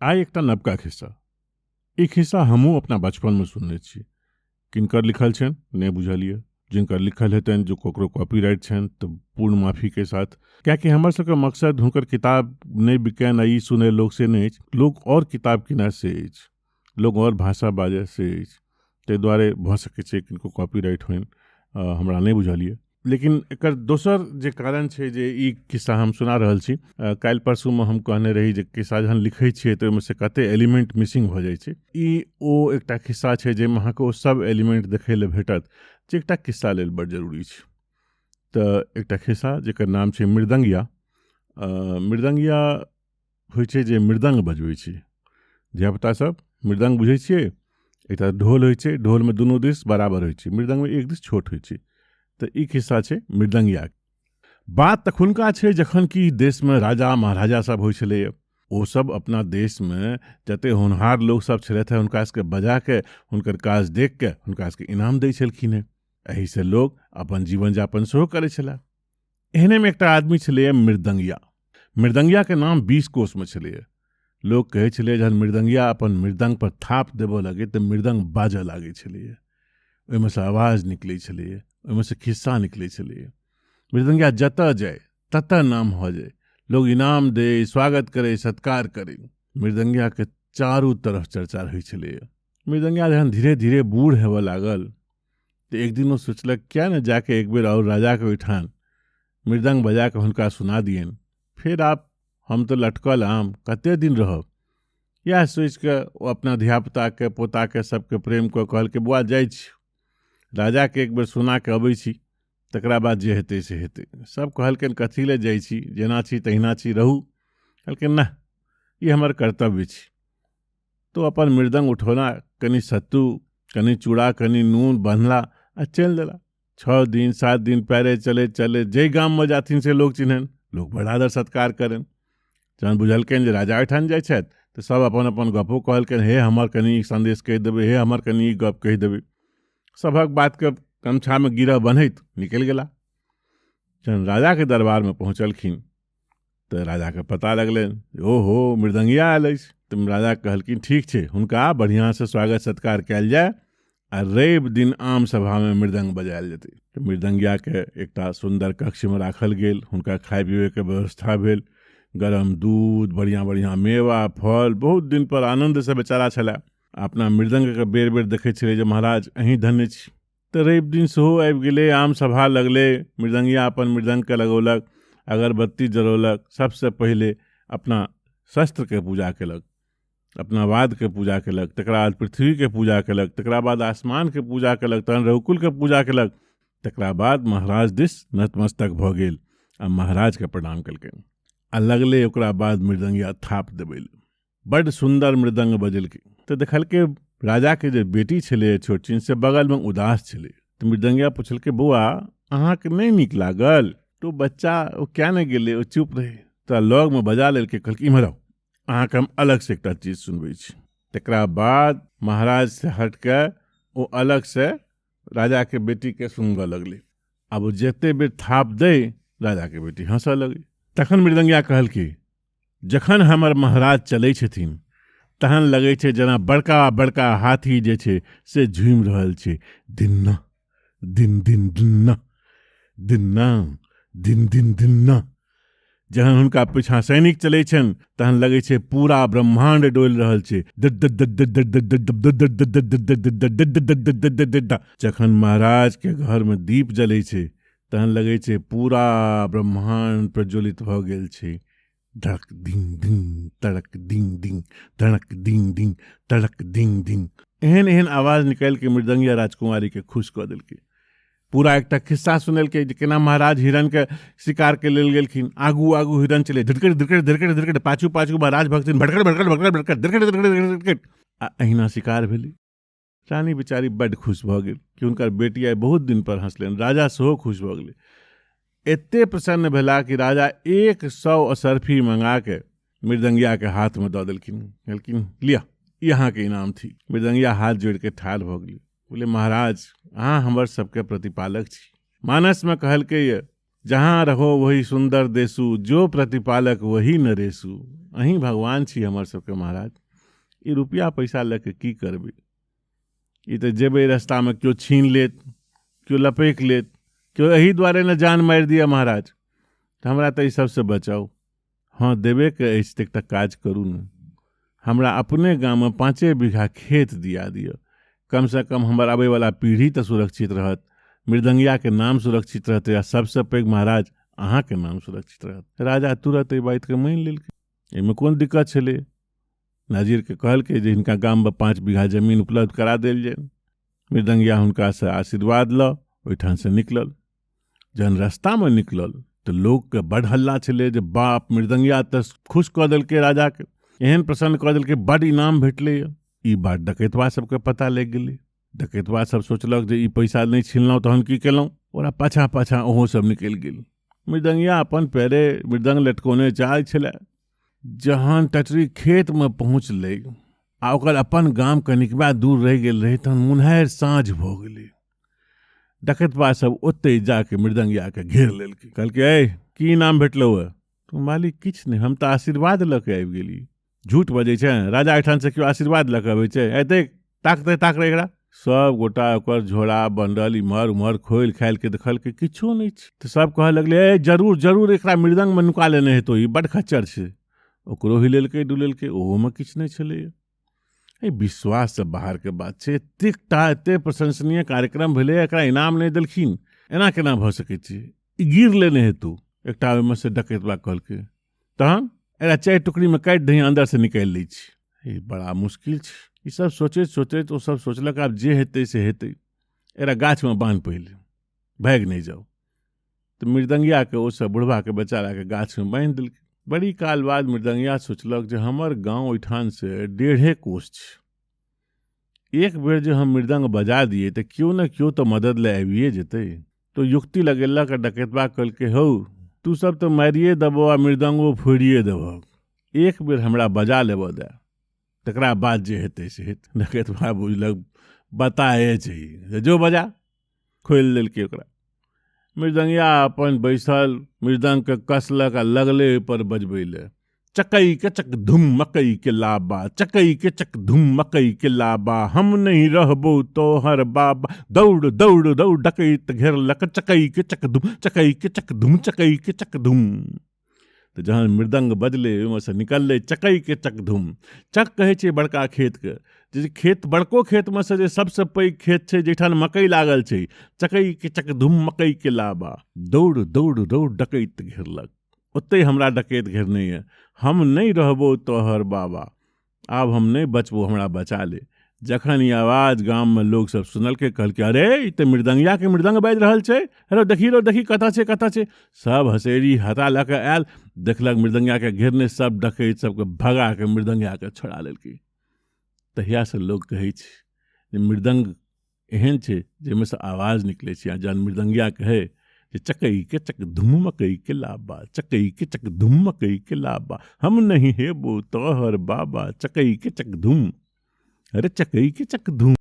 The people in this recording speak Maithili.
आइ एकटा नवका खिस्सा। ई खिस्सा हमहूँ अपना बचपनमे सुनने छी। किनकर लिखल छनि नहि बुझल यऽ, जिनकर लिखल हेतनि जो ककरो कॉपीराइट छनि तऽ पूर्ण माफीके साथ, कियाकि हमर सबके मकसद हुनकर किताब नहि बिकनि आ ई सुनै लोक से नहि अछि, लोक आओर किताब किनय से अछि, लोक आओर भाषा बाजय से अछि, ताहि दुआरे भऽ सकै छै किनको कॉपीराइट होइन, हमरा नहि बुझल यऽ। लेकिन एकर दोसर जे कारण छै जे ई खिस्सा हम सुना रहल छी, काल्हि परसूमे हम कहने रही जे खिस्सा जहन लिखै छियै तऽ ओहिमे से कते एलिमेंट मिसिंग भऽ जाइ छै। ई ओ एकटा खिस्सा छै जाहिमे अहाँके ओ सब एलिमेंट देखै लए भेटत जे एकटा खिस्सा लेल बड़ जरूरी छै। तऽ एकटा खिस्सा जकर नाम छै मृदंगिया। मृदंगिया होइ छै जे मृदङ्ग बजबै छै। धियापुता सब मृदङ्ग बुझै छियै? एकटा ढोल होइ छै, ढोलमे दुनू दिस बराबर होइ छै, मृदङ्गमे एक दिस छोट होइ छै। तऽ ई खिस्सा छै मृदङ्गियाके। बात तखुनका छै जखन कि देशमे राजा महाराजा सब होइ छलैए। ओ सब अपना देशमे जते होनहार लोक सब छलथि हेँ हुनका सबके बजाके हुनकर काज देखिके हुनका सबके इनाम दै छलखिन हेँ। एहिसँ लोक अपन जीवन यापन सेहो करै छलाह। एहनेमे एकटा आदमी छलैए मृदङ्गिया। मृदङ्गियाके नाम 20 कोसमे छलैए। लोक कहै छलै जहन मृदङ्गिया अपन मृदङ्गपर थाप देबऽ लगै तऽ मृदङ्ग बाजऽ लागै छलैए, ओहिमे सँ आवाज निकलै छलैए, ओहिमे सँ खिस्सा निकलै छलैए। मृदङ्गिया जतऽ जाय ततऽ नाम भऽ जाय, लोक इनाम दै, स्वागत करै, सत्कार करै। मृदङ्गियाके चारू तरफ चर्चा रहै छलैए। मृदङ्गिया जहन धीरे धीरे बूढ़ हेबऽ लागल तऽ एक दिन ओ सोचलक किया ने जाके एक बेर आओर राजाके ओहिठाम मृदङ्ग बजाके हुनका सुना दियनि, फेर आब हम तऽ लटकल आम कते दिन रहब। इएह सोचिके ओ अपना धियापुताके पोताके सबके प्रेम कऽ कहलकै बौआ जाइ छी राजाके एक बेर सुनाके अबै छी, तकरा बाद जे हेतै से हेतै। सब कहलकनि कथी लए जाइ छी, जेना छी तहिना छी रहू। कहलखिन नहि, ई हमर कर्तव्य छी। तो अपन मृदंग उठौला, कनि सत्तू कनि चूड़ा कनि नून बन्हला आ चलि देला। 6 दिन 7 दिन पैरे चलैत चलैत जाहि गाममे जाथिन से लोक चिन्हनि, लोक बड़ आदर सत्कार करनि। जहन बुझलकनि जे राजा ओहिठाम जाइ छथि तऽ सब अपन अपन गपो कहलकनि, हे हमर कनि ई सन्देश कहि देबै, हे हमर कनि ई गप कहि देबै। सभक बातके गमछामे गिरह बन्हैत निकलि गेला। जहन राजाके दरबारमे पहुँचलखिन तऽ राजाके पता लगलनि, ओहो मृदंगिया आयल अछि। तऽ राजा कहलखिन ठीक छै, हुनका बढ़िआँसँ स्वागत सत्कार कयल जाय आ रवि दिन आम सभामे मृदंग बजायल जेतै। तऽ मृदंगियाके एकटा सुन्दर कक्षमे राखल गेल, हुनका खाय पीबैके व्यवस्था भेल, गरम दूध, बढ़िआँ बढ़िआँ मेवा फल। बहुत दिन पर आनन्दसँ बेचारा छलए, अपना मृदंगके बेर बेर देखै छलै जे महाराज अहीं धन्य छी। तऽ रवि दिन सेहो आबि गेलै, आम सभा लगलै, मृदंगिया अपन मृदंगके लगौलक, अगरबत्ती जरौलक, सबसँ पहिले अपना शस्त्रके पूजा केलक, अपना वादके पूजा केलक, तकरा बाद पृथ्वीके पूजा केलक, तकरा बाद आसमानके पूजा केलक, तहन रघुकुलके पूजा केलक, तकरा बाद महाराज दिस नतमस्तक भऽ गेल आ महाराजके प्रणाम केलकनि। आ लगलै ओकरा बाद मृदंगिया थाप देबै लए। बड्ड सुन्दर मृदंग बजेलकै। तऽ देखलकै राजाके जे बेटी छलै छोटछिन से बगलमे उदास छलै। तऽ मृदंगिया पुछलकै बौआ अहाँके नहि नीक लागल? तऽ ओ बच्चा ओ किया नहि गेलै, ओ चुप रहै। तऽ लगमे बजा लेलकै, कहलकै इम्हर आउ, अहाँके हम अलगसँ एकटा चीज सुनबै छी। तकरा बाद महाराजसँ हटिके ओ अलगसँ राजाके बेटीके सुनबऽ लगलै। आब ओ जते बेर थाप दै राजाके बेटी हँसऽ लगै। तखन मृदंगिया कहलकै जखन हमर महाराज चलै छथिन तहन लगै छै जेना बड़का बड़का हाथी जे छै से झूमि रहल छै, दिन्ना दिन दिन दिन्ना दिन्ना दिन दिन दिन्ना। जहन हुनका पीछाँ सैनिक चलै छनि तहन लगै छै पूरा ब्रह्मांड डोलि रहल छै। जखन महाराज के घर में दीप जलै छै तहन लगै छै पूरा ब्रह्मांड प्रज्वलित भऽ गेल छै। धड़क दिंग दिंग तड़क दिंग दिंग धड़क दिंग दिंग तड़क दिंग दिंग, एहन एहन आवाज निकालि के मृदंगिया राजकुमारी के खुश कऽ देलकै। पूरा एकटा खिस्सा सुनेलकै जे केना महाराज हिरण के शिकार के लेल गेलखिन, आगू आगू हिरण चले धड़कट धड़कट धड़कट धड़कट, पाछू पाछू महाराज भगथिन भड़कट भड़कट भड़कट भड़कट धड़कट धड़कट धड़कट धड़कट, आ अहिना शिकार भेलै। रानी बेचारी बड्ड खुश भऽ गेल कि हुनकर बेटी आइ बहुत दिन पर हँसलनि। राजा सेहो खुश भऽ गेलै, एते प्रसन्न भेला कि राजा 100 असर्फी मंगा के मृदंगियाके हाथमे दऽ देलखिन। कहलखिन लिअ ई अहाँके इनाम थी। मृदंगिया हाथ जोड़िके ठाढ़ भऽ गेलै, बोले महाराज अहाँ हमर सबके प्रतिपालक छी। मानसमे कहलकै ये जहाँ रहो वही सुंदर देसु, जो प्रतिपालक वही नरेसु। अहीं भगवान छी हमर सबके महाराज, ई रुपैआ पैसा लऽ कऽ की करबै? ई तऽ जेबै रस्तामे केओ छीन लेत, केओ लपकि लेत, केओ एहि दुआरे ने जान मारि दिअ महाराज, तऽ हमरा तऽ एहि सबसँ बचाउ। हँ, देबेके अछि तऽ एकटा काज करू ने, हमरा अपने गाममे 5 बीघा खेत दिया दिअ, कमसँ कम हमर अबैवला पीढ़ी तऽ सुरक्षित रहत, मृदंगियाके नाम सुरक्षित रहतै, आ सबसँ पैघ महाराज अहाँके नाम सुरक्षित रहत। राजा तुरत एहि बातके मानि लेलकै, एहिमे कोन दिक्कत छलै। नाजिरके कहलकै जे हिनका गाममे 5 बीघा जमीन उपलब्ध करा देल जाय। मृदंगिया हुनकासँ आशीर्वाद लऽ ओहिठामसँ निकलल। जहन रस्तामे निकलल तऽ लोकके बड्ड हल्ला छलै जे बाप, मृदंगिया तऽ खुश कऽ देलकै राजाके, एहन प्रसन्न कऽ देलकै, बड्ड इनाम भेटलैए। ई बात डकैतवा सबके पता लागि गेलै। डकैतवा सब सोचलक जे ई पैसा नहि छिनलहुँ तहन की केलहुँ। ओकरा पाछाँ पाछाँ ओहो सब निकलि गेल। मृदंगिया अपन पैरे मृदंग लटकौने जाइ छलै। जहन टटरी खेतमे पहुँचलै आ ओकर अपन गाम कनिकबा दूर रहि गेल रहै तहन मुन्हारि साँझ भऽ गेलै। डकैतवा सब ओतहि जाके मृदंगियाके घेर लेलकै। कहलकै, ऐ की इनाम भेटलौ हँ? तो मालिक किछु नहि, हम तऽ आशीर्वाद लऽ कऽ आबि गेली। झूठ बजै छै, राजा एहिठामसँ केओ आशीर्वाद लऽ कऽ अबै छै? एते ताकतै ताकतै एकरा। सब गोटा ओकर झोरा बंडल इम्हर उम्हर खोलि खालि के देखलकै, किछो नहि छै। तऽ सब कहऽ लगलै, ए जरूर जरूर एकरा मृदंगमे नुका लेने हेतौ, ई बड्ड खच्चर छै। ओकरो हिलेलकै डुलेलकै, ओहोमे किछु नहि छलैए। एहि विश्वाससँ बाहरके बात छै, एतेक टा एते प्रशंसनीय कार्यक्रम भेलै, एकरा इनाम नहि देलखिन, एना केना भऽ सकै छै? ई गिर लेने हेतौ। एकटा ओहिमे से डकैतबा कहलकै, तहन एकरा 4 टुकड़ीमे काटि दही, अन्दरसँ निकालि लै छी। ई बड़ा मुश्किल छै। ई सब सोचैत सोचैत ओ सब सोचलक आब जे हेतै से हेतै, एकरा गाछमे बान्हि पहिले, भागि नहि जाउ। तऽ मृदंगियाके ओ सब बुढ़बाके बेचाराके गाछमे बान्हि देलकै। बड़ी काल बाद मृदंगिया सोचलक जे हमर गाँव ओहिठामसँ 1.5 कोस छै, एक बेर जे हम मृदंग बजा दिए तऽ केओ ने केओ तऽ मदद लए आबिए जेतै। तो युक्ति लगेलक आ डकैतबा कहलकै, हौ तू सब तऽ मारिए देबो आ मृदंगो फोड़िए देबहक, एक बेर हमरा बजा लेबऽ दे, तकरा बाद जे हेतै से हेतै। डकैतबा बुझलक बताए छै, जो बजा, खोलि देलकै ओकरा। मृदंगिया अपन बैसल मृदंगके कसलक आ लगलै ओहिपर बजबै लए, चकई के चक धुम मकई के लाबा, चकई के चक धुम मकई के लाबा, हम नहीं रहबो तोहर बाबा, दौड़ दौड़ दौड़ डकैत घेरलक, चकई के चक धुम चकई के चक धुम चकई के चक धुम। तऽ जहन मृदंग बजलै ओहिमे से निकललै चकई के चक धुम। चक कहै छै बड़का खेतके, जे खेत बड़को खेतमे से जे सबसँ पैघ खेत छै जाहिठाम मकई लागल छै, चकई के चक धुम मकई के लाबा, दौड़ दौड़ दौड़ डकैत घेरलक, ओतहि हमरा डकैत घेरने यऽ, हम नहि रहबो तोहर बाबा, आब हम नहि बचबो, हमरा बचा ले। जखन ई आवाज गाममे लोकसब सुनलकै कहलकै, अरे ई तऽ मृदंगियाके मृदंग बाजि रहल छै, हेलो देखी रो देखी कतऽ छै कतऽ छै। सब हसेरी हता लऽ कऽ आयल, देखलक मृदंगियाके घेरने सब डकैत सबके भगा कऽ मृदंगियाके छोड़ा लेलकै। तहियासँ लोक कहै छै जे मृदंग एहन छै जाहिमे से आवाज निकलै छै, आ जहन मृदंगिया कहै जे चकई के चक धुम मकई के लाबा, चकई के चक धुम मकई के लाबा, हम नहीं हेबो तोहर बाबा, चकई के चक धुम, अरे चकई के चक धुम।